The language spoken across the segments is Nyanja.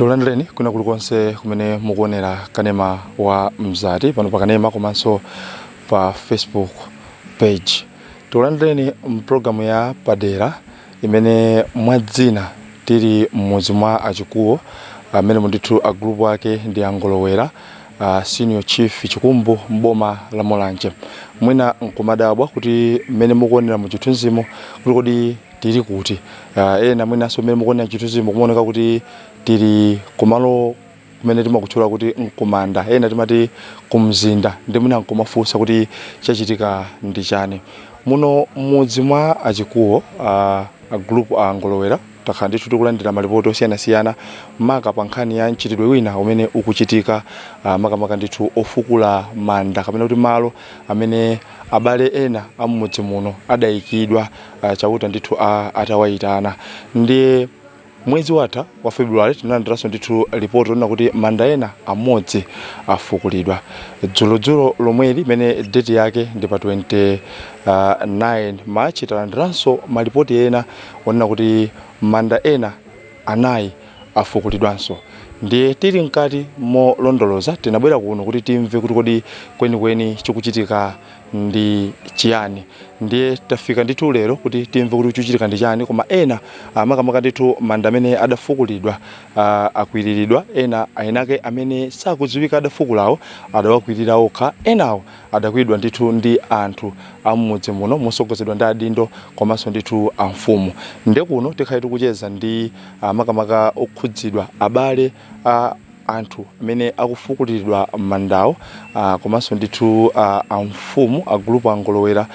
Tikulandireni kwina kulikonse kumene mukuonera kanema wa Mzati pano pa kanema komanso pa Facebook page. Tikulandireni mpulogalamu ya padera imene mwadzina tili mmudzi mwa Achikuwo, amene ndithu a group ake ndi Angolowera, Senior Chief Chikumbu, mboma la Mulanje. Mwina nkumadabwa kuti mmene mukuonera mu chithunzimo kuti kodi tili kuti? Ena mwinanso mmene mukuonera chithunzimo kumaoneka kuti tili kumalo kumene timakutchula kuti nkumanda, ena timati kumzinda, ndi mwina nkumafunsa kuti chachitika ndi chani muno mmudzi mwa Achikuwo, a group a Ngolowera. Takhala ndithu tikulandira malipoti osiyanasiyana maka pa nkhani ya mchitidwe wina umene ukuchitika, makamaka ndithu ofukula manda kapena kuti malo amene abale ena am'mudzi muno adayikidwa, Chauta ndithu atawayitana. Ndiye mwezi watha wa February tinalandiranso ndithu ripoti lonena kuti manda ena amodzi afukulidwa. Dzulodzulo lomweli, imene date yake ndi pa 29 March, talandiranso malipoti ena onena kuti manda ena anayi afukulidwanso. Ndiye tili mkati molondoloza, tinabwera kuno kuti timve kuti kodi kwenikweni chikuchitika ndi chiyani. Ndiye tafika ndithu lero kuti timve kuti chikuchitika ndi chani. Koma ena, makamaka ndithu manda amene adafukulidwa, akwiriridwa ena, ainake amene sakudziwika adafukulawo adawakwirira okha, enawo adakwiridwa ndithu ndi anthu am'mudzi muno mosogozedwa ndi adindo komanso ndithu amfumu. Ndiye kuno tikhale tikucheza ndi makamaka okhudzidwa, abale a anthu amene akufukulidwa mandawo, komanso ndithu amfumu a group Angolowera.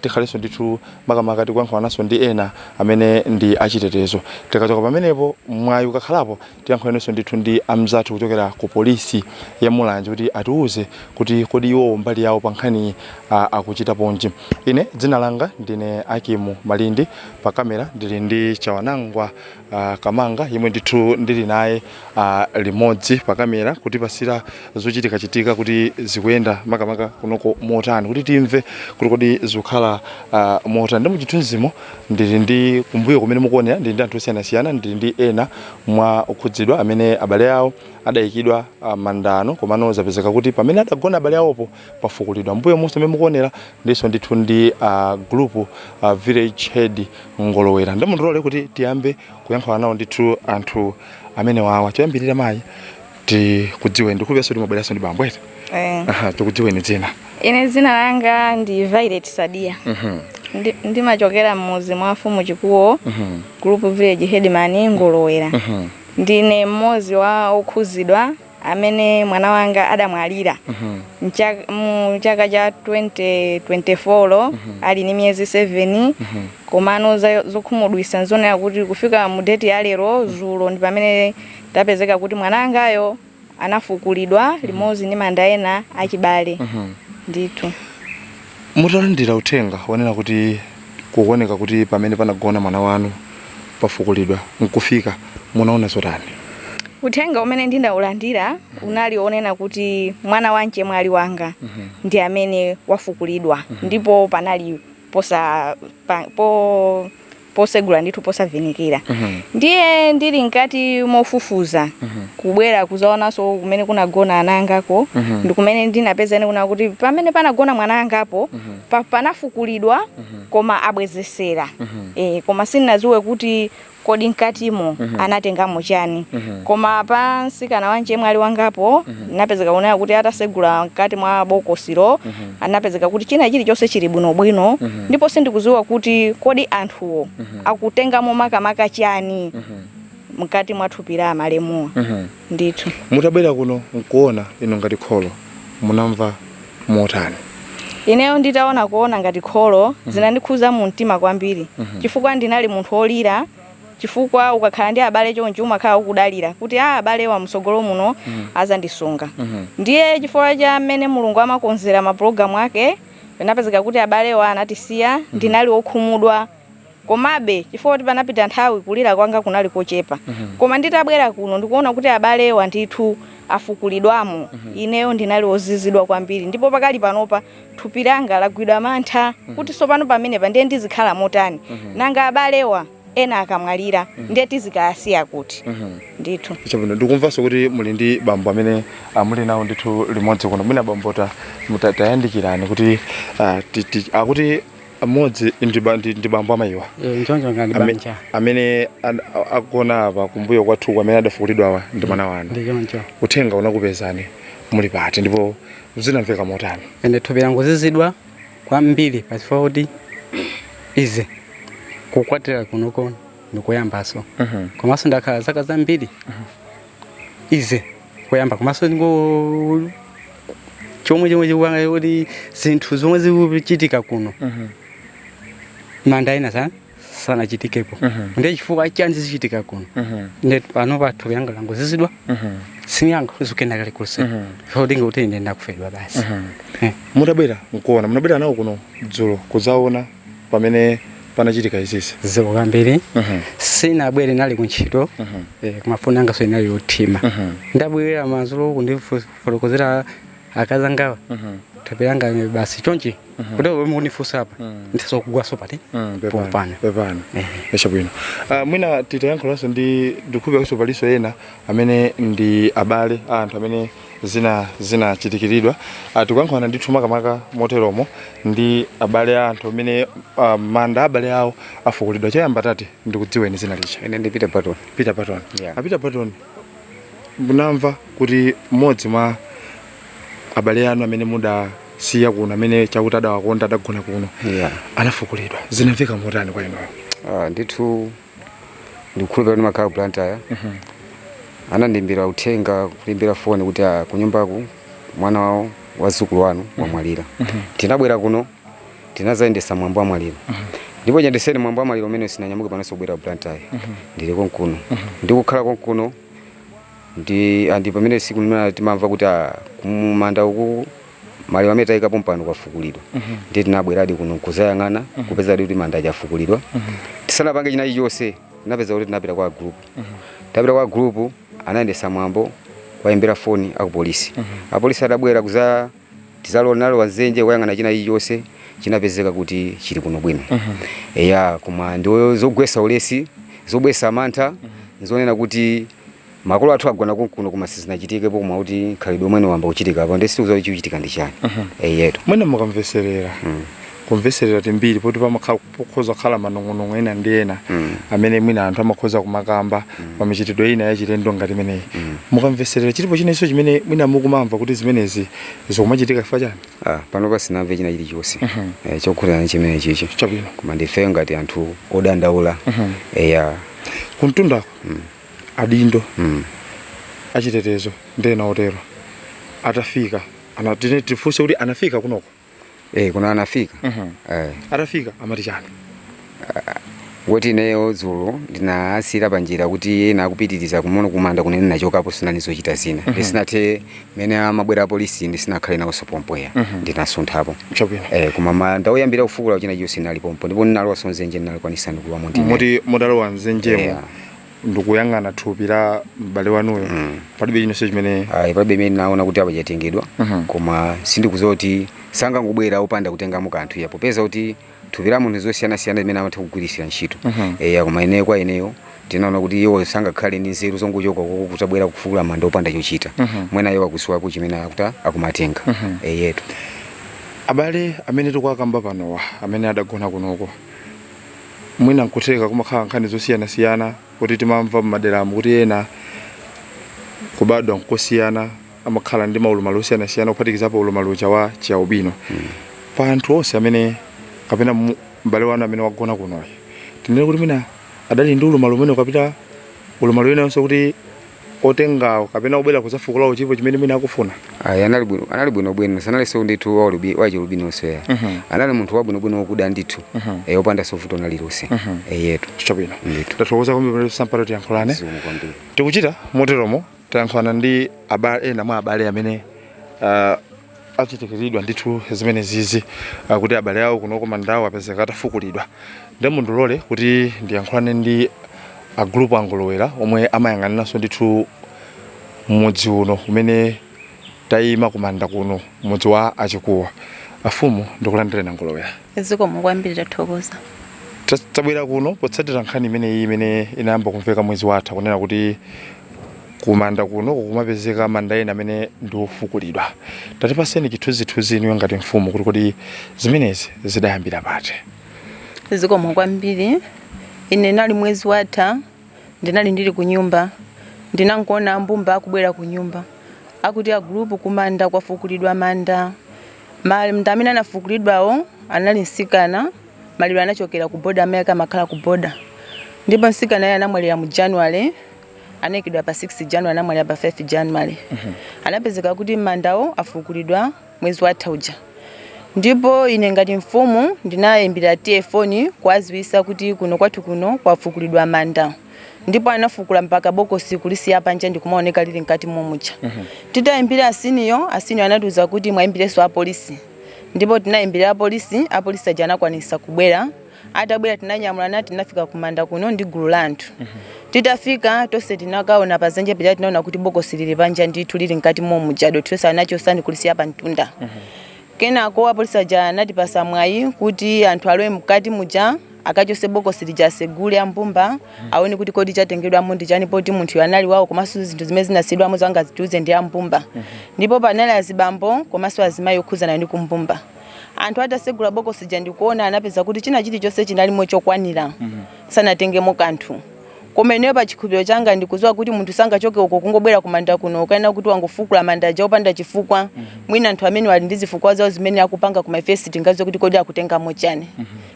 Tikhalenso ndithu makamaka tikuyankhulananso ndi ena amene ndi achitetezo. Tikachoka pamenepo, mwayi ukakhalapo, tiyankhulanenso ndithu ndi amzathu kuchokera ku polisi ya Mulanje kuti atiuze kuti kodi iwowo mbali yawo pa nkhani akuchita ponji. Ine dzina langa ndine Akimu Malindi. Pa kamera ndili ndi Chawanangwa Kamanga, yemwe ndithu ndili naye limodzi pa kamera kutipasira zochitikachitika kuti zikuyenda makamaka kunoko motani, kuti timve kuti kodi zikukhala motani. Ndi muchithunzimo ndili ndi kumbuyo kumene mukuonera, ndili ndi anthu osiyanasiyana. Ndili ndi ena mwa okhudzidwa amene abale awo adayikidwa mandano, komano zapezeka kuti pamene adagona abale awopo pafukulidwa. Mbuyo monse amene mukuonera ndiso ndithu ndi group village head Ngolowera. Ndimundilole kuti tiyambe kuyankhula nawo ndithu anthu amene wawa. Choyambirira, mayi, tikudziweni. Ndikhupiranso timabweranso ndi bambo ete? Eh. Aha, tikudziweni dzina. Ine dzina langa ndi Violet Sadia. Ndimachokera m'muzi mwa Mfumu Chikuwo, group village headman Ngolowera. Ndine mmodzi wa okhuzidwa amene mwana wanga adamwalira mu chaka cha 2024 ali ni miyezi 7. Komano zokhumudwitsa nzonena kuti kufika mu date ya lero zulo ndi pamene tapezeka kuti mwana wangayo anafukulidwa limodzi ndi manda ena achibale ndithu. Mutalandira uthenga wanena kuti kukuoneka kuti pamene panagona mwana wanu pafukulidwa, nkufika munaona zotani? Uthenga umene ndinawulandira unali onena kuti mwana wa mchemwali wanga ndi amene wafukulidwa, ndipo panali posa pa, po posegula ndithu, posavinikira. Ndiye ndili mkati mofufuza, kubwera kuzaonanso kumene kunagona ana angako, ndi kumene ndinapeza ine kuna kuti pamene panagona mwana angapo panafukulidwa koma abwezesera. Koma sindinadziwe kuti kodi mkatimo anatengamo chani. Koma pa mtsikana wa mchemwali wangapo napezeka kunena kuti atasegula mkati mwa bokosilo anapezeka kuti china chilichonse chili bwinobwino. Ndipo sindikudziwa kuti kodi anthuwo akutengamo makamaka chani mkati mwa thupi la amalemuwa ndithu. Mutabwera kuno nkuona, inu ngati kholo munamva motani? Ineyo nditaona, kuona ngati kholo, zinandikhuza mu mtima kwambiri, chifukwa ndinali munthu wolira, chifukwa ukakhala ndi abale chonchi umakhala ukudalira kuti a abalewa mtsogolo muno azandisunga. Ndiye chifukwa cha mmene Mulungu amakonzera mapulogalamu ake, panapezeka kuti abalewa anatisiya. Ndinali wokhumudwa, komabe chifukwa kuti panapita nthawi kulira kwanga kunali kochepa. Koma nditabwera kuno ndikuona kuti abalewa ndithu afukulidwamo, ineyo ndinali wozizidwa kwambiri. Ndipo pakali panopa thupi langa lagwidwa mantha kuti tsopano pamenepa ndiye ndizikhala motani? Nanga abalewa Ena akamwalira ndiye tizikasiya kuti ndithu. Chabwino, ndikumvanso kuti muli ndi bambo amene muli nawo ndithu limodzi kuno. Mwina bambo tayandikirani kuti akuti mmodzi ndi bambo amayiwa. Nchoncho ngati banja. Amene agona apa kumbuyo kwathu, amene adafukulidwa awa ndi mwana wanu? Ndi choncho. Uthenga unakupezani muli pati ndipo zinamveka motani? Ine thupi langozizidwa kwambiri pachifukwa kuti ize kukwatira kunoko ndikuyambaso, komanso ndakhala zaka zambiri, ize kuyamba, komanso ngo chomwe chikupanga kuti zinthu zomwe zikuchitika kuno, manda ena sanachitikepo. Ndiye chifukwa chani zichitika kuno? Ndiye pano pathupi yanga langozizidwa, sinyankho zikena kalikonse kuti ngekuti ine ndakufedwa basi. Mutabwera nkuona, munabwera nawo kuno dzulo kudzaona pamene panachitika izizi? Ziko kwambiri. Sinabwere, nali kuntchito. Kumafoni anga so inali yothima. Ndabwera madzulo kundifotokozera akazangawa, thupi langa basi chonchi kuti mukunifunsa apa, ndisokugwaso pati pompano. Pepano. Chabwino. Mwina titayankhulanso ndi ndikhulupira palinso ena amene ndi abale a anthu amene zinachitikiridwa. Tikuyankhulana ndithu makamaka moteromo ndi abale a anthu amene manda abale awo afukulidwa. Choyamba tate, ndikudziweni zina licha. Ine ndi Peter Patton. Peter Patton. Yeah. A Peter Patton, munamva kuti mmodzi mwa abale anu amene mudasiya kuno, amene chakuti adawakonda, adagona kuno, anafukulidwa. Zinamveka motani kwa inuyo? Ah, ndithu ndikukhulupirira kuti makhala Blantyre, anandimbira uthenga, kulimbira foni kuti kunyumbaku mwana wawo wazukulu wanu wamwalira. Tinabwera kuno, tinazayendesa mwambo wa maliro, ndipo nyendeseni mwambo wa maliro umene sinanyamuke panonso kubwera ku Blantyre. Ndili konkuno, ndikukhala konkuno, ndi andi pamene siku limene timamva kuti kumanda uku maliro amene tayikapo mpano kwafukulidwa, ndi tinabweradi kuno kuzayang'ana, kupeza kuti manda ajafukulidwa. Tisanapange china chilichonse, tinapeza kuti tinapita kwa group. Tapita kwa group, anayendesa mwambo, kwayimbira foni akupolisi. Apolisi adabwera kuza tizalowa nalo wanzenje kuyang'ana china chilichonse, chinapezeka kuti chili kuno bwino. Eya, koma ndiwo zogwesa ulesi, zobwesa mantha, nzonena kuti makolo athu agona kunkuno koma sizinachitikepo, koma kuti khalidwe umene wamba kuchitika apo, ndi sikuza kuti chikuchitika ndi chani. Eyeto. Mwina mukamveserera, kumveserera timbiri poti pamakhala pokhoza kukhala manong'onong'o ena ndi ena amene mwina anthu amakhoza kumakamba pa michitidwe ina yachilendo ngati imeneyi, mukamveserera chilipo chinenso chimene mwina mukumamva kuti zimenezi zikumachitika chifukwa chani? Ah, pano pasinamve china chilichonse chokhudzana chimene chichi. Chabwino. Koma ndife ngati anthu odandaula. Eya. Kumtundako adindo achitetezo ndi ena otero atafika, tine tifunse kuti anafika kunoko? Kuno anafika. Atafika amati chani? Woti ineyo dzulo ndinasiyira panjira kuti ena akupitiriza kumono kumanda kunene nachokapo, sinanizochita zina, ndisinathe mene amabwera apolisi, ndisinakhale nawonso pompoya, ndinasunthapo. Chabwino. Koma manda oyambira kufukula china chiyonse nali pompo, ndipo ndinalowaso mzenje, ndinalikwanisa ndikuwamo ndine. Muti mudalowa mzenjemo ndikuyang'ana thupi la m'bale wanuyo, palibe chinonse chimene? Ayi, palibe imene naona kuti apa chatengedwa. Koma sindikudziwa kuti sangangobwera opanda kutengamo kanthu ya, popeza kuti thupi la munthu zosiyanasiyana zimene amatha kugwirisira ntchito. Eya, koma ineyo, kwa ineyo tinaona kuti iwo sangakhale ndi nzeru zongochoka koko kutabwera kufukula manda opanda chochita. Mwina iwo akusiwapo chimene akuta akumatenga. Eyetu. Abale amene tikuakamba panowa, amene adagona kunoko, mwina nkutheka kumakhala nkhani zosiyanasiyana kuti timamva m'maderamo kuti ena kubadwa nkosiyana, amakhala ndi maulumali osiyanasiyana, kuphatikizapo ulumali uja wa chialubino. Pa anthu onse amene kapena m'bale wanu amene wagona kunoyi, tinene kuti mwina adali ndi ulumali umene ukapita ulumali winanso kuti otengawo kapena obwera kudzafukulawo chipo chimene mwina akufuna? Ayi, anali bwino, anali bwinobwino, sanalinso ndithu wachilubinonso ya. Anali munthu wabwinobwino wokuda ndithu, opanda sovuto nalilonse. Eyetu. Chabwino. Ndithu. Tathokoza kwambiri samparo, tiyankhulane. Zikomo kwambiri. Tikuchita moteromo, tayankhulana ndi abale ena mwa abale amene achitikiridwa ndithu zimene zizi, kuti abale awo kunoko mandawo apezeka atafukulidwa. Ndi mundilole kuti ndiyankhulane ndi agulupu angolowera omwe amayang'aniranso ndithu mudzi uno umene tayima kumanda kuno, mudzi wa Achikuwa. Afumu, ndikulandireni angolowera. Zikomo kwambiri, tathokoza. Tabwera kuno potsatira nkhani imeneyi imene inayamba kumveka mwezi watha, kunena kuti kumanda kuno kumapezeka manda ena amene ndi ofukulidwa. Tatipaseni chithunzithunzi inuyo ngati mfumu, kuti kodi zimenezi zidayambira pati? Zikomo kwambiri. Ine nali mwezi watha ndinali ndili ku nyumba, ndinangoona ambumba akubwera ku nyumba akuti a group, kumanda kwafukulidwa manda. Manda amene anafukulidwawo anali msikana. Maliro anachokera ku boda, amayi ake amakhala ku boda, ndipo msikana iye anamwalira mu January, anayikidwa pa 6 January, anamwalira pa 5 January. Anapezeka kuti mandawo afukulidwa mwezi watha uja. Ndipo ine ngati mfumu ndinayimbira T/A foni kuwaziwisa kuti kuno kwathu kuno kwafukulidwa manda, ndipo anafukula mpaka bokosi kulisiya panja, ndikumaoneka lili mkati momucha. Titayimbira asiniyo, asiniyo anatiuza kuti mwayimbirenso apolisi, ndipo tinayimbira apolisi. Apolisi aja anakwanisa kubwera. Atabwera tinanyamulana, tinafika kumanda kuno ndi gulu la anthu. Titafika tonse tinakaona pazenje paja, tinaona kuti bokosi lili panja ndithu, lili mkati momuja, dothi lonse anachosa ndikulisiya pa mtunda. Kenako apolisi aja anatipasa mwayi kuti anthu alowe mkati muja, akachose bokosi lija, asegule ambumba aone kuti kodi chatengedwamo ndi chani, poti munthu anali wawo, komanso zinthu zimene zinasiyidwamo zangazitiuze ndi ambumba. Ndipo panali azibambo komanso azimayi okhuzana ndi kumbumba. Anthu atasegula bokosi lija ndikuona, anapeza kuti china chilichonse chinalimo chokwanira, sanatengemo kanthu. Koma ineyo pa chikhulupiriro changa ndikudziwa kuti munthu sangachoke uko kungobwera kumanda kuno ukaena kuti wangofukula manda aja opanda chifukwa. Mwina anthu amene ali ndi zifukwa zawo zimene akupanga, koma ife sitingadziwe kuti kodi akutengamo chani.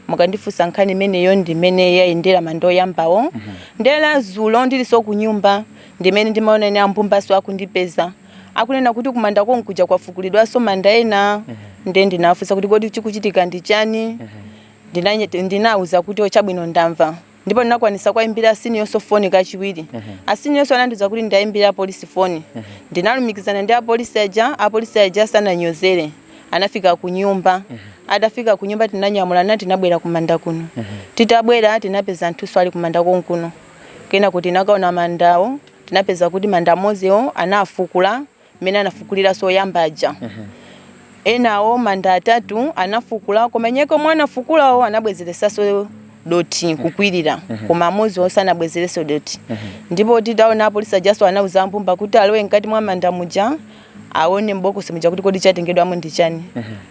Mukandifunsa nkhani imeneyo, ndimene yayendera manda oyambawo. Ndela zulo ndilinso ku nyumba, ndimene ndimaona ine ambumbaso akundipeza akunena kuti kumanda konkuja kwafukulidwanso manda ena. Nde ndinafunsa kuti kodi chikuchitika ndi chani? Ndinawuza kuti ochabwino, ndamva. Ndipo ndinakwanisa kuwayimbira asiniyonso foni kachiwiri. Asiniyonso anandiuza kuti ndayimbira apolisi foni. Ndinalumikizana ndi apolisi aja. Apolisi aja sananyozere, anafika ku nyumba. Atafika ku nyumba tinanyamulana, tinabwera kumanda kuno. Titabwera tinapeza anthunso ali kumanda konkuno. Kenako tinakaona mandawo, tinapeza kuti manda amodziwo anafukula mmene anafukuliranso oyamba aja. Enawo manda atatu anafukula, koma nyeko omwe anafukulawo anabwezeresanso doti kukwirira, koma amodzi onse anabwezereso doti. Ndipo titaona, apolisi ajaso anauza ambumba kuti alowe mkati mwa manda muja, aone mbokosi muja kuti kodi chatengedwamo ndi chani.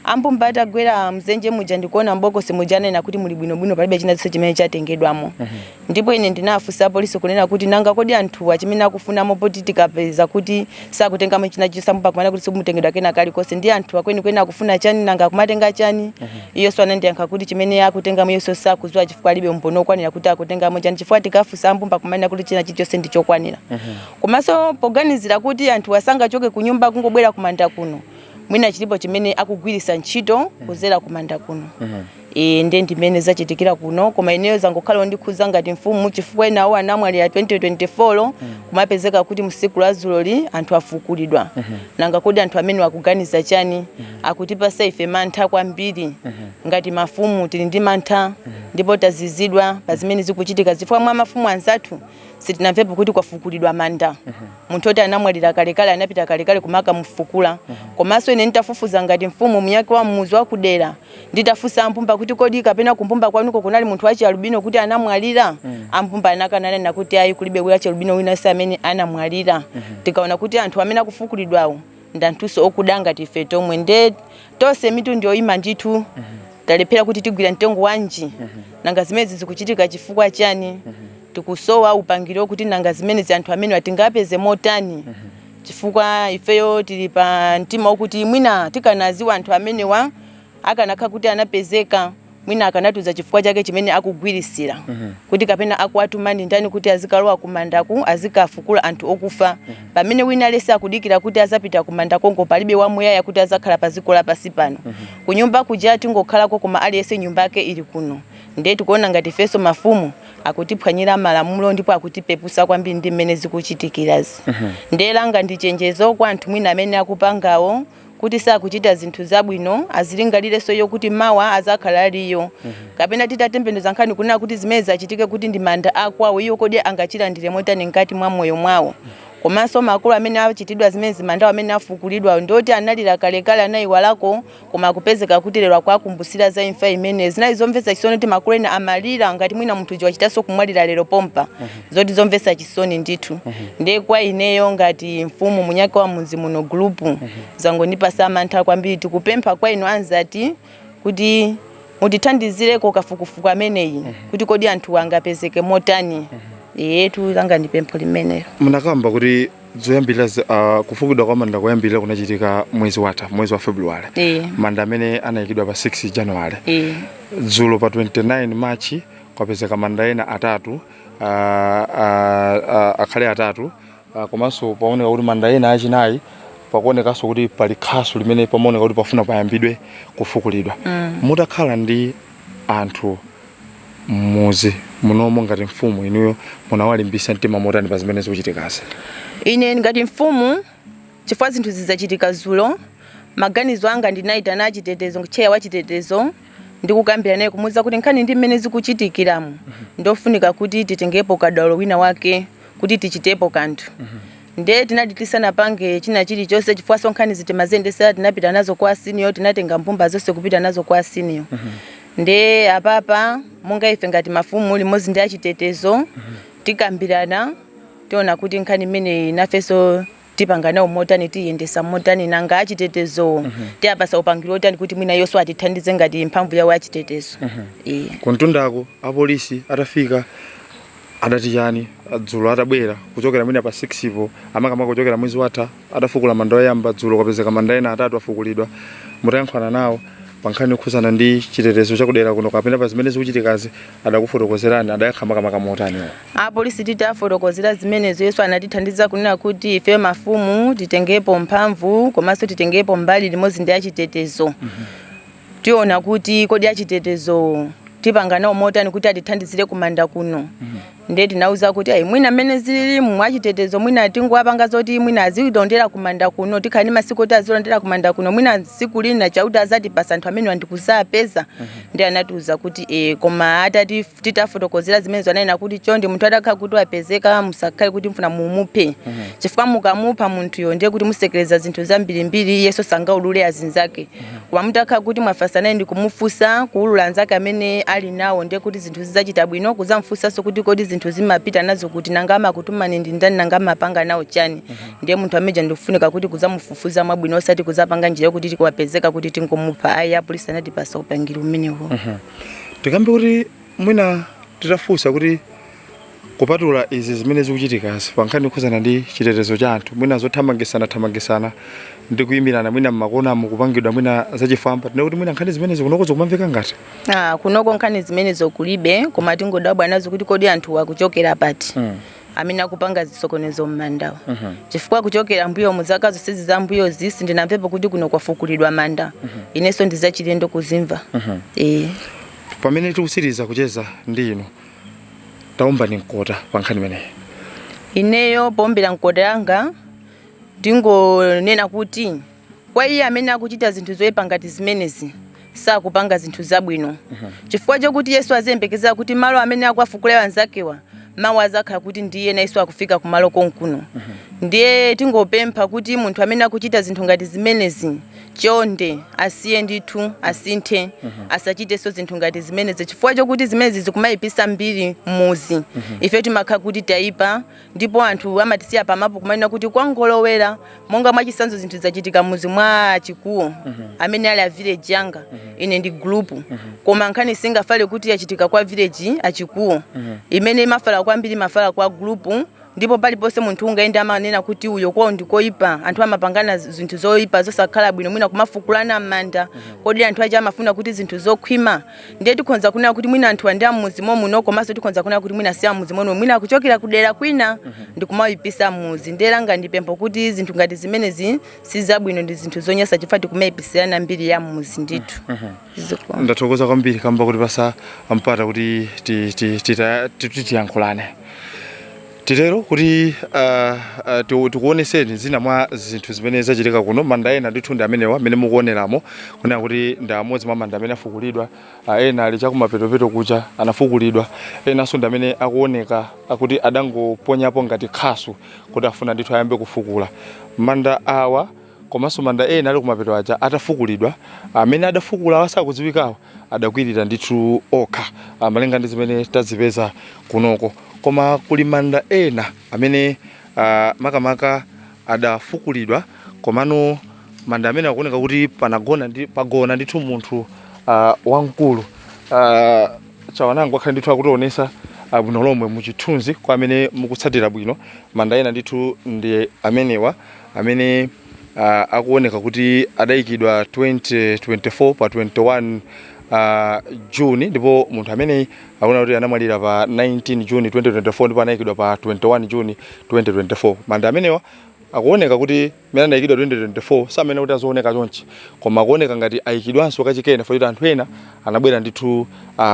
Ambumba atagwera mzenje muja ndikuona mbokosi muja, anena kuti muli bwinobwino, palibe china chonse chimene chatengedwamo. Ndipo ine ndinafunsa apolisi kunena kuti nanga kodi anthuwa chimene akufunamo, poti tikapeza kuti sakutengamo china chonse, ambumba kumana kuti sikumutengedwa kena kalikonse, ndi anthuwa kwenikweni akufuna chani? Nanga akumatenga chani? Iyonso anandiyankha kuti chimene akutengamo iyonso sakudziwa, chifukwa alibe umboni okwanira kuti akutengamo chani, chifukwa tikafunsa ambumba kumanena kuti china chilichonse ndi chokwanira. Komanso poganizira kuti anthu asangachoke ku nyumba kungobwera kumanda kuno, mwina chilipo chimene akugwirisa ntchito kuzera kumanda kuno. Ndiye ndimene zachitikira kuno. Koma ineyo zangokhala ondikhuza ngati mfumu, chifukwa enawo anamwalira 2024, kumapezeka kuti msiku la zuloli anthu afukulidwa. Nanga kodi anthu amene akuganiza chani? Akutipasa ife mantha kwambiri. Ngati mafumu tili ndi mantha ndipo tazizidwa pa zimene zikuchitika, chifukwa mwa mafumu anzathu sitinamvepo kuti kwafukulidwa manda. Munthu oti anamwalira kalekale, anapita kalekale, kumakamufukula. Komanso ine nditafufuza ngati mfumu mnyake wa mmuzi wa kudera, nditafunsa ambumba kuti kodi kapena kumbumba kwanuko kunali munthu wachi alubino kuti anamwalira, ambumba anakananena kuti ayi, kulibe wachi alubino wina si amene anamwalira. Tikaona kuti anthu amene akufukulidwawo ndi anthunso okuda ngati ife tomwe, nde tonse mitu ndiyoyima ndithu, talephera kuti tigwira mtengo wanji. Nanga zimenezi zikuchitika chifukwa chani? Tikusowa upangiro kuti nanga zimenezi anthu amene tingapeze motani, chifukwa ifeyo tili pa mtima wokuti mwina tikanaziwa anthu amenewa, akanakhala kuti anapezeka, mwina akanatiuza chifukwa chake chimene akugwirisira, kuti kapena akuwatuma ndi ndani kuti azikalowa kumandaku, azikafukula anthu okufa, pamene wina aliyense akudikira kuti azapita kumanda konko. Palibe wamuyaya kuti azakhala pa dziko lapansi pano. Kunyumba kuja tingokhalako, koma aliyense nyumba yake ili kuno. Ndiye tikuona ngati ifenso mafumu akutiphwanyira malamulo ndipo akutipepusa kwambiri ndi mmene zikuchitikirazi. Ndiye langa ndi chenjezo kwa anthu mwina amene akupangawo kuti sakuchita zinthu zabwino, azilingalirenso iyo kuti mawa azakhala aliyo. Kapena titatembenuza nkhani kunena kuti zimene zachitike kuti ndi manda akwawo, iyo kodi angachilandire motani mkati mwa moyo mwawo? Komanso makolo amene achitidwa zimene mandawo amene afukulidwa ndoti analira kalekale anayiwalako, koma akupezeka kuti lero akuakumbusira za imfa imene zinali zomvetsa chisoni kuti makolo ena amalira ngati mwina munthu uja wachitanso kumwalira lero pompa, zoti zomvetsa chisoni ndithu. Ndiye kwa ineyo ngati mfumu munyake wa mudzi muno gulupu, zangondipasa mantha kwambiri. Tikupempha kwa inu anzati kuti mutithandizireko kafukufuku ameneyi kuti kodi anthu angapezeke motani. Yetu langa ndi pempho limenelo. Munakamba kuti zoyambirira kufukidwa kwa manda koyambirira kunachitika mwezi watha, mwezi wa February, manda amene anayikidwa pa 6 January. Dzulo pa 29 March kwapezeka manda ena atatu, akhale atatu, komanso paoneka kuti manda ena achinayi pakuonekanso kuti pali khasu limene pamaoneka kuti pafuna payambidwe kufukulidwa. Mutakhala ndi anthu mmuzi munomo ngati mfumu, inuyo munawalimbisa mtima motani pa zimene zikuchitikazi? Ine ngati mfumu, chifukwa zinthu zizachitika zulo, maganizo anga ndinayitana achitetezo, cheya wa chitetezo, ndikukambira naye kumuwuza kuti nkhani ndi mmene zikuchitikiramu, ndofunika kuti titengepo kadaulo wina wake kuti tichitepo kanthu. Ndiye tinati tisanapange china chilichonse, chifukwa so nkhani zitimaziyendesera, tinapita nazo kwa senior, tinatenga mbumba zonse kupita nazo kwa senior. Ndiye apapa monga ife ngati mafumu limodzi ndi achitetezo tikambirana, tiona kuti nkhani imeneyi nafenso tipanga nawo motani, tiyendesa motani, nanga achitetezo tiyapasa upangiro otani kuti mwina yonso atithandize ngati mphamvu yawo achitetezo. Kuntundako apolisi atafika adati chani dzulo atabwera kuchokera mwina pa 6 po, amakamaka kuchokera mwezi watha adafukula manda oyamba, dzulo kwapezeka manda ena atatu afukulidwa? Mutayankhulana nawo pa nkhani yokhuzana ndi chitetezo chakudera kuno kapena pa zimene zikuchitikazi, adakufotokozerani, adayankha makamaka motani iwo? Apolisi titafotokozera zimenezo, yesu anatithandiza kunena kuti ife mafumu titengepo mphamvu komanso titengepo mbali limodzi ndi achitetezo. Tiona kuti kodi achitetezo tipanga nawo motani kuti atithandizire kumanda kuno. Ndiye tinauza kuti ayi, mwina mmene zilili mwachitetezo, mwina tinguwapanga zoti mwina azilondera kumanda kuno, tikhale ndi masiku oti azilondera kumanda kuno, mwina tsiku lina Chauta azatipasa anthu amene andikusapeza. Ndi anatiuza kuti koma atati titafotokozera zimenezo, ananena kuti chonde, munthu atakhala kuti wapezeka, musakhale kuti mfuna mumuphe, chifukwa mukamupha munthuyo ndiye kuti musekereza zinthu zambirimbiri, iyeso sangaulule azinzake. Koma mutakhala kuti mwafasa naye ndi kumufunsa, kuulula anzake amene ali nawo, ndiye kuti zinthu zidzachita bwino. Kuzamfunsanso kuti kodi zinthu zimapita nazo kuti, nanga amakutumani ndi ndani, nanga amapanga nawo chani? Ndiye munthu ameneja ndikufunika kuti kuzamufufuza mwabwino, osati kuzapanga njira yokuti tiwapezeka kuti tingomupha ayi. Apolisi anatipasa upangiri umenewo. Tikambe kuti mwina titafunsa kuti kupatula izi zimene zikuchitikazi pa nkhani yokhuzana ndi chitetezo cha anthu, mwina zothamangisana thamangisana ndi kuyimirana mwina mmakonamu, kupangidwa mwina zachifwamba, tinene kuti mwina nkhani zimenezi kunoko zikumamveka ngati? Ah, kunoko nkhani zimenezo kulibe, koma tingodabwa nazo kuti kodi anthu akuchokera pati amene akupanga zisokonezo mmandawo, chifukwa kuchokera mbuyo muzaka zonsezi za mbuyozi sindinamvepo kuti kuno kwafukulidwa manda. Inenso ndizachilendo kuzimva. Pamene tikusiriza kucheza ndi inu, taombani mkota pa nkhani imeneyi. Ineyo pombera mkota yanga ndingonena kuti kwa iye amene akuchita zinthu zoyipa ngati zimenezi, sakupanga zinthu zabwino, chifukwa chokuti Yesu aziyembekezera kuti malo amene akuwafukulayo anzakewa mawu azakhala kuti ndiye nayenso akufika kumalo konkuno. Ndiye tingopempha kuti munthu amene akuchita zinthu ngati zimenezi, chonde asiye ndithu, asinthe, asachitenso zinthu ngati zimenezi, chifukwa chokuti zimenezi zikumayipisa mbiri m'muzi. Ife timakhala kuti tayipa ndipo anthu amatisiya pamapo kumanena kuti kwangolowera. Monga mwachisanzo, zinthu zachitika muzi mwa Chikuwo amene ali a village yanga, ine ndi group, koma nkhani singafale kuti yachitika kwa village Achikuwo. Imene imafala kwambiri imafala kwa group, ndipo paliponse munthu ungaende amanena kuti uyo kwawo ndikoyipa, anthu amapangana zinthu zoyipa zosakhala bwino, mwina kumafukulana m'manda. Kodi anthu aja amafuna kuti zinthu zokhwima? Ndiye tikhonza kunena kuti mwina anthu andi amuzi momuno, komanso tikhonza kunena kuti mwina si amuzi momuno, mwina akuchokera kudera kwina ndikumayipisa muzi. Ndiye langa ndipempho kuti zinthu ngati zimenezi si zabwino, ndi zinthu zonyasa, chifukwa tikumayipisirana mbiri ya muzi ndithu. Ziko. Ndathokoza kwambiri kamba kuti pasa mpata kuti tiyankhulane. Titero kuti tikuoneseni zina mwa zinthu zimene zachitika kuno. Manda ena ndithu ndi amenewa amene mukuoneramo, kunena kuti ndi amodzi mwa manda amene afukulidwa. Ena ali chakumapetopeto kucha anafukulidwa, enanso ndi amene akuoneka akuti adangoponyapo ngati khasu kuti afuna ndithu ayambe kufukula manda awa. Komanso manda ena ali kumapeto aja atafukulidwa, amene adafukula asakudziwikawo adakwirira ndithu okha, malinga ndi zimene tazipeza kunoko. Koma kuli manda ena amene makamaka adafukulidwa, komano manda amene akuoneka kuti panagona ndi pagona ndithu munthu wamkulu. Chawanango akhale ndithu akutionesa bwino lomwe muchithunzi kwa amene mukutsatira bwino. Manda ena ndithu ndi amenewa amene akuoneka kuti adayikidwa 2024 pa 21 June, ndipo munthu ameneyi akuona kuti anamwalira pa 19 June 2024, ndipo anayikidwa pa 21 June 2024. Manda amenewa akuoneka kuti mene anayikidwa 2024 samene kuti azioneka chonchi, koma akuoneka ngati ayikidwanso kachikena kuti anthu ena anabwera ndithu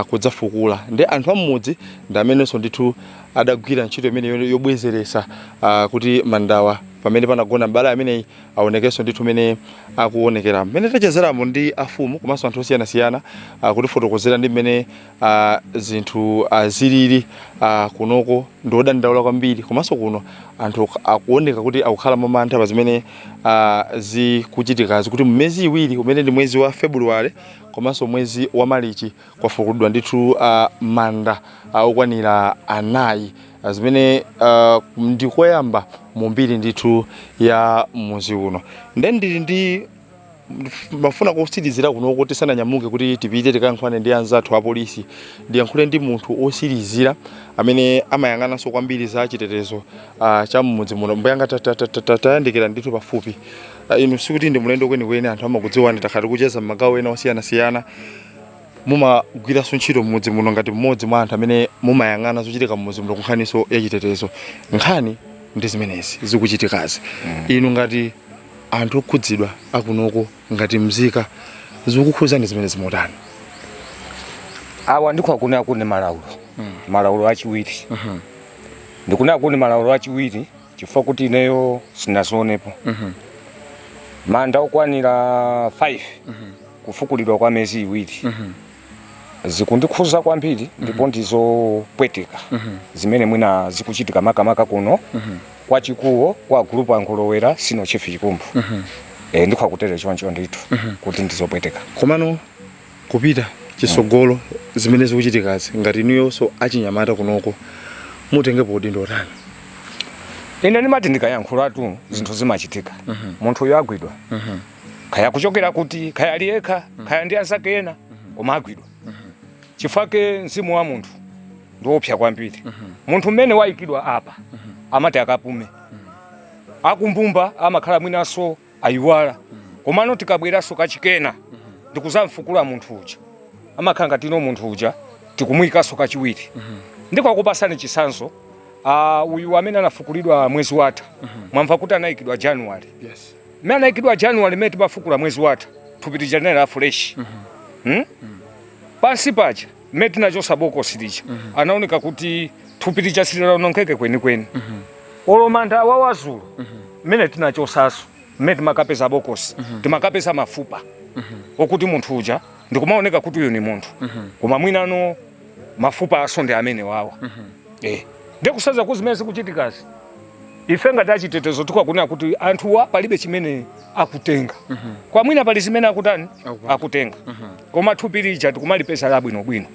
kudzafukula. Ndi anthu am'mudzi ndi amenenso ndithu adagwira ntchito imene yobwezeresa kuti mandawa pamene panagona m'bale ameneyi aonekenso ndithu mene akuonekera. Mmene tachezeramo ndi afumu komanso anthu osiyanasiyana kutifotokozera ndi mmene zinthu zilili kunoko, ndi odandaula kwambiri. Komanso kuno anthu akuoneka kuti akukhala momantha pa zimene zikuchitikazi, kuti mmiyezi 2 umene ndi mwezi wa February komanso mwezi wa Marichi kwafukulidwa ndithu manda okwanira 4, zimene ndikoyamba mu mbiri ndithu ya muzi uno. Nde ndili ndi mafuna kusirizira kunoko tisananyamuke kuti tipite tikayankhulane ndi anzathu apolisi, ndiyankhule ndi munthu osirizira amene amayang'ananso kwambiri za chitetezo cha mmudzi muno. Mbuyanga, tayandikira ndithu pafupi. Inu sikuti ndi mlendo kwenikweni, anthu amakudziwani, takhala tikucheza m'magawo ena osiyanasiyana. Mumagwiranso ntchito mmudzi muno ngati mmodzi mwa anthu amene mumayang'ana zochitika mmudzi muno kunkhaniso ya chitetezo. Nkhani ndi zimenezi zikuchitikazi, inu ngati anthu okhudzidwa akunoko, ngati mzika, zikukhudzani zimene zimotani? Awa ndikho akunena kune malaulo, malaulo achiwiri. Ndikunena kune malaulo achiwiri chifukwa kuti ineyo sinazionepo manda okwanira 5 kufukulidwa kwa miyezi 2. Zikundikhuza kwambiri ndipo ndizopweteka zimene mwina zikuchitika makamaka kuno kwa Chikuwo, kwa gulupu Angolowera, sino chief Chikumbu. Ndikho akutere choncho ndithu kuti ndizopweteka. Komano kupita chisogolo, zimene zikuchitikazi, ngati inuyonso achinyamata kunoko, mutengepo udindo otani? Ine ndimati ndikayankhulatu zinthu zimachitika. Munthu uyo agwidwa, kaya kuchokera kuti, kaya ali yekha, kaya ndi anzake ena, koma agwidwa, chifukwa mzimu wa munthu ndiwopsa kwambiri. Munthu mmene wayikidwa apa amati akapume, akumbumba amakhala mwinanso ayiwala, komano tikabweranso kachikena ndikuzamfukula munthu uja, amakhala ngati ino munthu uja tikumuyikanso kachiwiri. Ndikakupasani chisanzo, uyu amene anafukulidwa mwezi watha, mwamva kuti anayikidwa January. Yes. Mmene anayikidwa January, mmene timafukula mwezi watha, thupi lija linali la fresh. Pansi paja mmene tinachosa bokosi lija, anaoneka kuti thupi lija silinaonongeke kwenikweni. Olo manda wawazulo mmene tinachosaso, mmene timakapeza bokosi, timakapeza mafupa okuti munthu uja ndikumaoneka kuti uyu ni munthu, koma mwinano mafupa aso ndi amene wawa. Ndikusaza ku zimene zikuchitikazi, ife ngati achitetezo tikakunena kuti anthuwa palibe chimene akutenga, kwa mwina pali zimene akutani, akutenga, koma thupi lija tikumalipeza labwinobwino.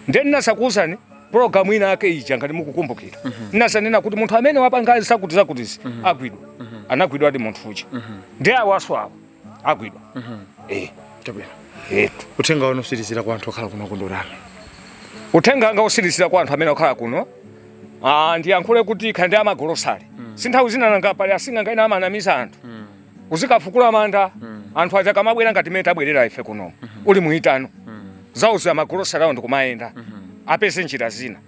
Ndiye ndinasakuwuzani program ina ake ija, ngati mukukumbukira, ndinasanena kuti munthu amene wapanga zakuti zakutizi agwidwa. Anagwidwa ati munthu uja, ndiye awaso awa agwidwa. Chabwino. Etu. Uthenga wanu usirizira kwa anthu okhala kuno kundotani? Uthenga anga usirizira kwa anthu amene akhala kuno, ndiyankhule kuti khandi ndi amagolosale, si nthawi zina nanga pali asing'anga ena amanamiza anthu uzikafukula manda. Anthu aja kamabwera ngati mmene tabwerera ife kuno, uli muitano zawuzi amagolosale awo ndikumayenda, apeze njira zina.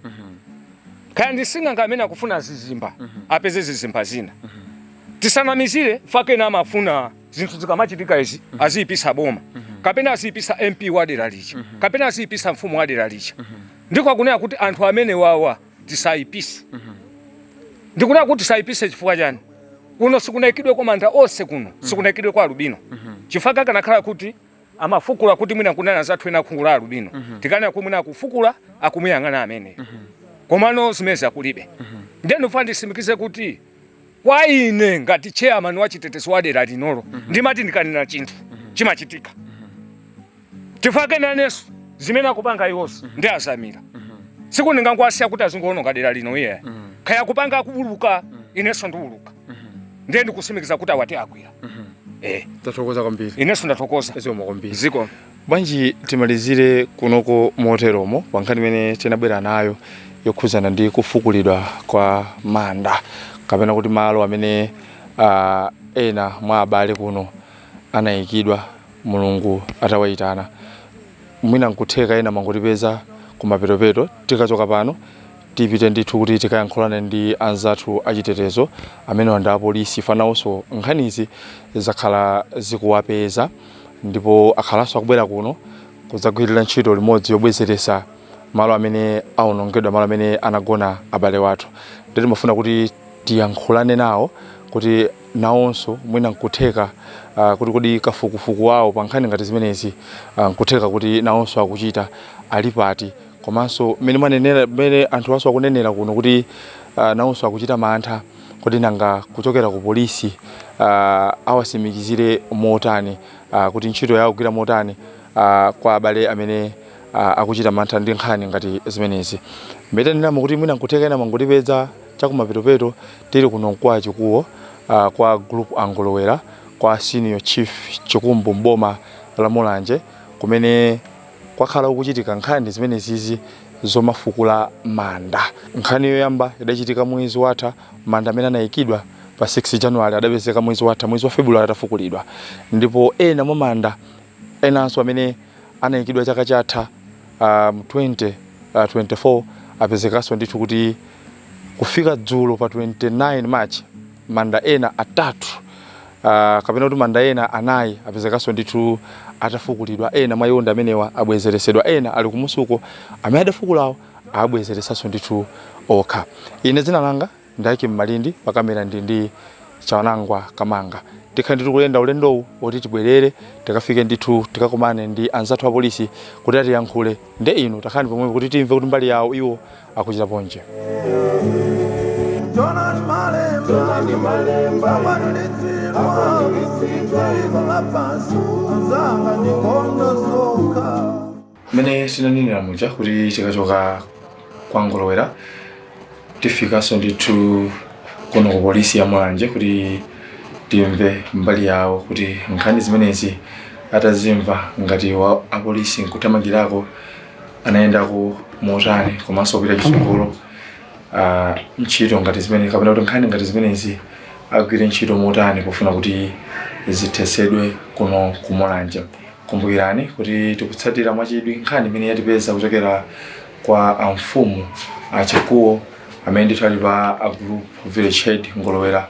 Kaya ndi sing'anga amene akufuna zizimba, apeze zizimba zina. Tisanamizire fakena amafuna zinthu zikamachitika izi aziyipisa boma, kapena aziyipisa MP wa dera lija, kapena aziyipisa mfumu wa dera lija. Ndiko akunena kuti anthu amene wawa tisayipise. Ndikunena kuti sayipise chifukwa chani? Kuno sikunayikidwe kwa manda onse kuno, sikunayikidwe kwa alubino. Chifukwa kanakhala kuti amafukula kuti mwina kunena zathu ena khungu la alubino, tikanena kuti mwina akufukula akumuyang'ana amene. Komano zimene akulibe. Ndiye ndifuna ndisimikize kuti kwa ine ngati chairman wa chitetezo wa dera linolo, ndimati ndikanena chinthu chimachitika. Chifukwa kenanenso zimene akupanga iwonso ndi azamira. Siku ndingangowasiya kuti azingoononga dera lino iye. Kaya kupanga akubuluka, inenso ndiwuluka. Ndiye ndikusimikiza kuti awati agwira. Tathokoza kwambiri. Inenso ndathokoza. Zikomo kwambiri. Ziko. Bwanji timalizire kunoko moteromo pa nkhani imene tinabwera nayo yokhuzana ndi kufukulidwa kwa manda kapena kuti malo amene ena mwa abale kuno anayikidwa Mulungu atawayitana. Mwina nkutheka ena mangotipeza kumapetopeto. Tikachoka pano tipite ndithu kuti tikayankhulane ndi anzathu achitetezo amene ndi apolisi fanawonso. Nkhanizi zakhala zikuwapeza ndipo akhalanso akubwera kuno kudzagwirira ntchito limodzi yobwezeresa malo amene awonongedwa, malo amene anagona abale wathu. Ndiye timafuna kuti tiyankhulane nawo kuti nawonso mwina nkutheka kuti kodi kafukufuku wawo pa nkhani ngati zimenezi nkutheka kuti nawonso akuchita ali pati, komanso mmene mwanenera, mmene anthu aso akunenera kuno kuti nawonso akuchita mantha, kuti nanga kuchokera ku polisi awasimikizire motani kuti ntchito yawo kugwira motani kwa abale amene akuchita mantha ndi nkhani ngati zimenezi. Mbetanenamo kuti mwina nkutheka ena mangotipeza chakumapetopeto. Tili kuno kwa Chikuwo, kwa group Angolowera, kwa Senior Chief Chikumbu mboma la Mulanje, kumene kwakhala kukuchitika nkhani zimenezizi zomafukula manda. Nkhani yoyamba idachitika mwezi watha, manda amene anayikidwa pa 6 January adapezeka mwezi watha, mwezi wa February, atafukulidwa. Ndipo ena mwa manda enanso amene anayikidwa chaka chatha, 20 24, apezekanso ndithu kuti kufika dzulo pa 29 March manda ena atatu, kapena kuti manda ena anayi, apezekanso ndithu atafukulidwa. Ena mwa iwo ndi amenewa abwezeresedwa, ena ali kumusuko, amene adafukulawo abwezeresanso ndithu okha. Ine dzina langa ndayiki Mmalindi, pakamera ndi Chawanangwa Kamanga. Tikhala ndithu kuyenda ulendowu woti tibwerere, tikafike ndithu tikakumane ndi anzathu apolisi kuti atiyankhule. Nde inu takhalani pomwepo kuti timve kuti mbali yawo iwo akuchita ponje. Jonani Malemba, Jonani Malemba, akwaniritsidwa dziko lapansi, anzanga, ndi nkhondo zokha. Mmene tinanenera muja kuti tikachoka kwa Ngolowera tifikanso ndithu kuno ku polisi ya Mulanje kuti timve mbali yawo kuti nkhani zimenezi atazimva ngati wa apolisi nkuthamangirako anayendako motani, komanso kupita chitsogolo ntchito ngati zimene kapena kuti nkhani ngati zimenezi agwire ntchito motani pofuna kuti zithesedwe kuno ku Mulanje. Kumbukirani kuti tikutsatira mwachidwi nkhani imene yatipeza kuchokera kwa amfumu Achikuwo amene ndithu ali pa a group village head Ngolowera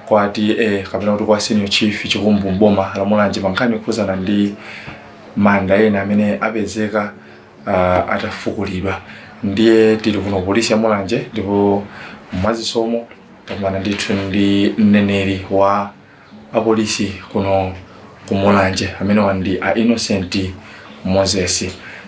kwa TA kapena kuti kwa Senior Chief Chikumbu mboma la Mulanje pa nkhani yokhuzana ndi manda ena amene apezeka atafukulidwa. Ndiye tili kuno polisi ya Mulanje ndipo mwazisomo takumana ndithu ndi mneneri wa apolisi kuno ku Mulanje amene wandi a Innocent Moses.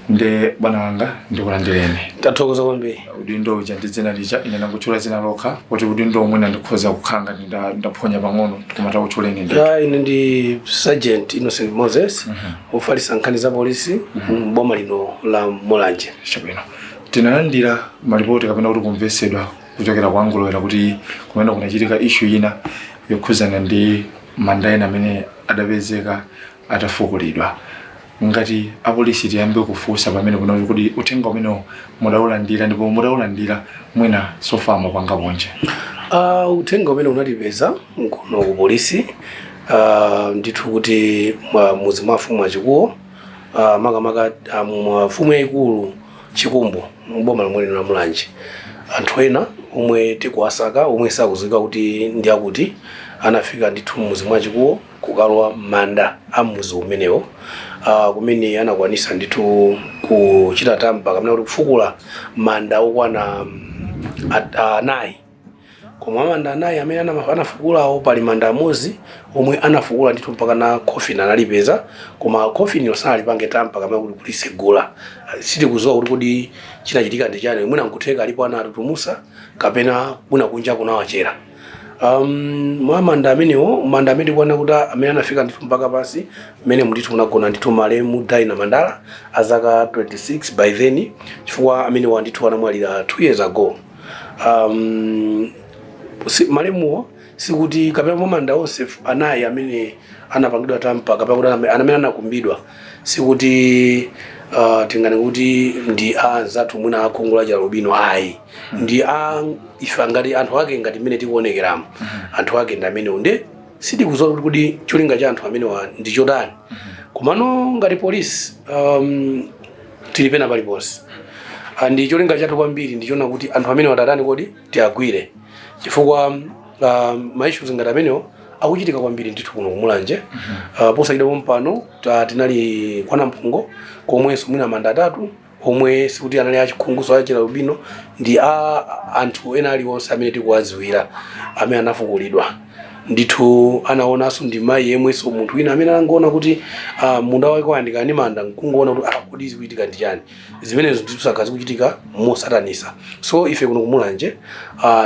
Nde bwana wanga, ndikulandireni. Tathokoza kwambiri. Udindo uja ndi dzina lija, ine ndangotchula dzina lokha kuti udindo omwe ndikhoza kukhala ngati ndaphonya pang'ono, koma takutchuleni ndi. Ya, ine ndi Sergeant Innocent Moses, ofalitsa nkhani za polisi mboma lino la Mulanje. Chabwino. Tinalandira malipoti kapena kuti kumvesedwa kuchokera kwa Ngolowera kuti kumene kunachitika issue ina yokhuzana ndi manda ena amene adapezeka atafukulidwa. Ngati apolisi tiyambe kufunsa pamene kuno kuti uthenga umenewo mudaulandira, ndipo mudaulandira mwina so far mwapanga ponje? Uthenga umene unatipeza kuno ku polisi, ndithu kuti muzi mwa mfumu Achikuwo, makamaka mfumu yayikulu Chikumbu mboma lomwe lino la Mulanje, anthu ena omwe tikuwasaka, omwe sakudziwika kuti ndi akuti, anafika ndithu mmuzi mwa Chikuwo kukalowa manda a mmuzi umenewo, kumene anakwanisa ndithu kuchita tamper kapena kuti kufukula manda okwana anayi. Koma manda anayi amene anafukulawo, pali manda amodzi omwe anafukula ndithu mpaka na coffin analipeza, koma coffin sanalipange tamper kapena kuti kulisegula. Sitikudziwa kuti kodi chinachitika ndi chani. Mwina nkutheka alipo anatutumusa kapena mwina kunja kunawachera. Mwa manda amenewo, manda amene tikuona kuti amene anafika ndithu mpaka pansi mmene ndithu munagona ndithu malemu Daina Mandala azaka 26 by then, chifukwa amenewa ndithu anamwalira 2 years ago. Malemuwo sikuti kapena mwa manda onse anayi amene anapangidwa tamper kapena kuti amene anakumbidwa, sikuti tingane kuti ndi a anzathu mwina akhungu la chialubino, ayi. Ndi a ife ngati anthu ake, ngati mmene tikuonekeramo, anthu ake ndi amenewo. Nde sitikudziwa kuti kodi cholinga cha anthu amenewa ndi chotani. Komano ngati polisi tili pena paliponse. Ndi cholinga chathu kwambiri ndichona kuti anthu amene watatani kodi tiagwire, chifukwa ma issues ngati amenewo akuchitika kwambiri ndithu kuno kumulanje. Posachedwa pompano tinali kwa Namphungo komwenso mwina manda atatu omwe sikuti anali achikhunguso achialubino, ndi a anthu ena aliwonse amene tikuwadziwira amene anafukulidwa ndithu. Anaonanso ndi mayi yemwenso munthu wina amene anangoona kuti munda wake wayandikana ndi manda, nkungoona kuti kodi zikuchitika ndi chani zimenezo. Ndithu sakha zikuchitika mosatanisa. So ife kuno kumulanje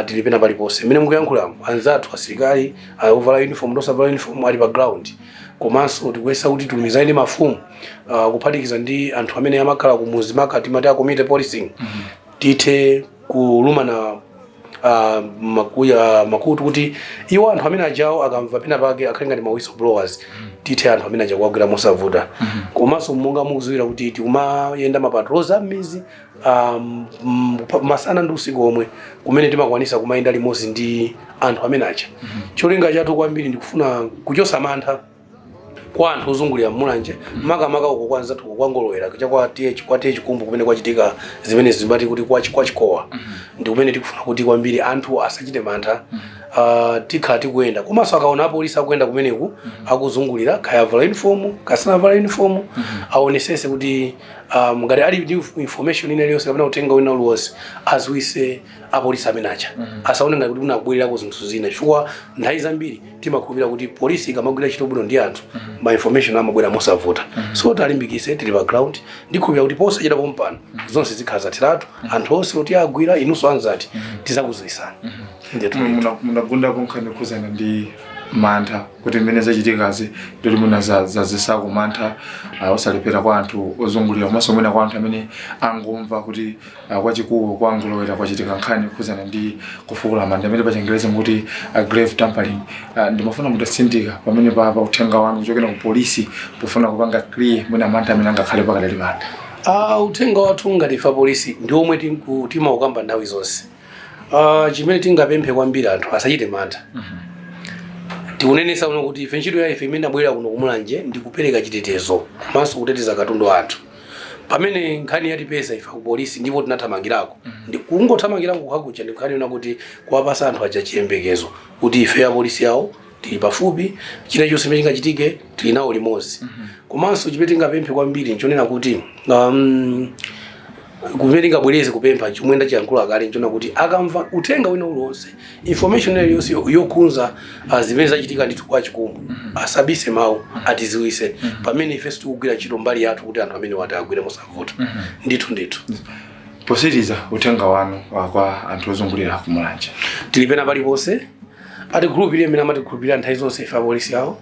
tili pena paliponse. Mmene mukuyankhulamo, anzathu asilikali ovala uniform ndi osavala uniform ali pa ground. Komanso tikuyesa kuti tilumikizane ndi mafumu, kuphatikiza ndi anthu amene amakhala kumuzi maka timati a community policing, tithe kulumana makuya makutu kuti iwo anthu amene ajawo akamva pena pake akhale ngati ma whistleblowers, tithe anthu amene aja kuwagwira mosavuta. Komanso monga mukudziwira kuti tikumayenda ma patrols am'mizi masana ndi usiku omwe, kumene timakwanisa kumayenda limodzi ndi anthu amene aja. Cholinga chathu kwambiri ndikufuna kuchosa mantha kwa anthu ozungulira Mulanje, makamaka uko kwa anzathu kwa Ngolowera cha kwa TH, kwa TH Kumbu kumene kwachitika zimene zimbati kuti kwa Chikowa, ndi kumene tikufuna kuti kwambiri anthu asachite mantha. Tikhala tikuyenda, komanso akaona apolisi akuyenda kumeneku akuzungulira, kaya avala uniform kasanavala uniform, aonesese kuti ngati ali ndi information ina iliyonse kapena uthenga wina uliwonse, aziwise apolisi amene aja. Asaone ngati kuti unakubwererako zinthu zina, chifukwa nthawi zambiri timakhulupirira kuti polisi ikamagwira ntchito bwino ndi anthu, ma information amabwera mosavuta. So talimbikise, tili pa ground. Ndikhulupirira kuti posachedwa pompano zonse zikhala zatheratu, anthu onse kuti agwira. Inunso anzati tizakudziwisani. Ndithu. Munagundako nkhani yokhuzana ndi mantha, kuti mmene zachitikazi ndoti mwina zazisako mantha osalepera kwa anthu ozungulira, komanso mwina kwa anthu amene angomva kuti kwachikuwo kwa Ngolowera kwachitika nkhani yokhuzana ndi kufukula manda amene pachingerezi mukuti grave tampering. Ndimafuna mutatsindika pamene pa uthenga wanu kuchokera ku polisi pofuna kupanga clear mwina mantha amene angakhale pakadali pano. Uthenga wathu ngati ife apolisi ndi omwe timaukamba nthawi zonse. Chimene tingapemphe kwambiri, anthu asachite mantha. Tikunenesa kuno kuti ife ntchito ya ife imene abwera kuno kumulanje ndi kupereka chitetezo komanso kuteteza katundu wa anthu. Pamene nkhani yatipeza ife ku polisi ndipo tinathamangirako, ndi kungothamangirako kukhakucha, ndi nkhani yona kuti kuwapasa anthu aja chiyembekezo kuti ife ya polisi yawo tili pafupi, china chonse chimene chingachitike tili nawo limodzi. Komanso chimene tingapemphe kwambiri nchonena kuti kumene tingabwereze kupempha chomwe ndachiyankhula kale, nchona kuti akamva uthenga wina uliwonse, information iliyonse yokhudza zimene zachitika ndithu kwa Chikumbu, asabise mawu, atiziwise, pamene ife tikugwira ntchito mbali yathu kuti anthu amene wati agwire mosavuta. Ndithu ndithu. Posiriza, uthenga wanu kwa anthu ozungulira kumulanje. Tili pena paliponse. Atikhulupirire mmene amatikhulupirira nthawi zonse ife apolisi awo.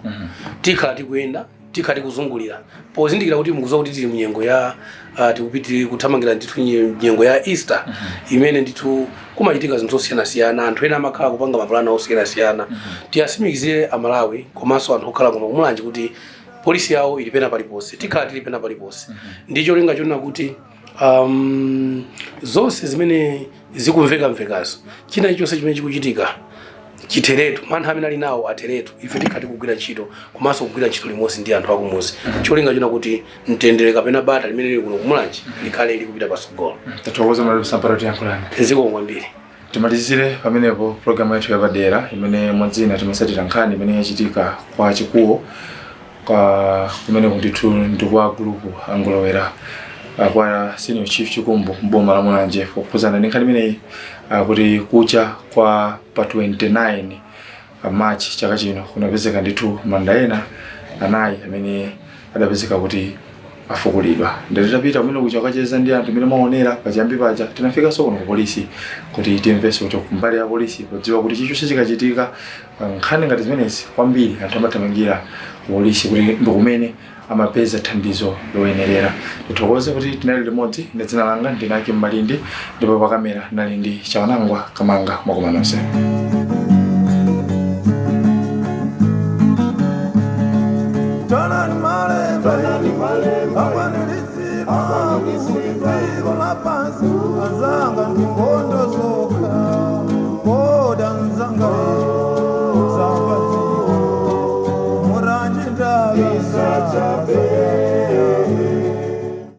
Tikhala tikuyenda, tikhala tikuzungulira, pozindikira kuti mukudziwa kuti tili mnyengo ya tikupiti kuthamangira ndithu nyengo ya Easter, imene ndithu kumachitika zinthu zosiyanasiyana, anthu ena amakhala kupanga mapulani osiyanasiyana. Tiyasimikizire Amalawi komanso anthu okhala kuno kumulanje kuti polisi yawo ili pena paliponse. Tikhala tili pena paliponse ndi cholinga chonena kuti zonse zimene zikumvekamvekazo, china chilichonse chimene chikuchitika chitheretu, mantha amene ali nawo atheretu. Ife tikhala tikugwira ntchito komanso kugwira ntchito limodzi ndi anthu akumuzi, cholinga chona kuti mtendere kapena bata limene lili kuno kumulanje likhale likupita patsogolo. Tathokoza malero sampara tiyankhulani. Zikomo kwambiri. Timalizire pamenepo programu yathu yapadera imene mwadzina timasatira nkhani imene yachitika kwa Chikuwo, kwa kumene ndithu ndi kwa gulupu Angolowera. kwa Senior Chief Chikumbu mboma la Mulanje pokhuzana ndi nkhani imeneyi, kuti kucha kwa pa 29 March chaka chino kunapezeka ndithu manda ena anayi amene adapezeka kuti afukulidwa. Nditapita kumene kucha kukacheza ndi anthu amene maonera pachiyambi paja, tinafikanso kuno ku polisi kuti timvenso kuti kumbali ya polisi, podziwa kuti chilichonse chikachitika, nkhani ngati zimenezi, kwambiri anthu amathamangira ku polisi kuti ndikumene amapeza thandizo loyenerera. Tithokoze kuti tinali limodzi. Ndi dzina langa ndinaki Mmalindi, ndipo pa kamera nali ndi Chawanangwa Kamanga. Mwakoma nonse. Tana.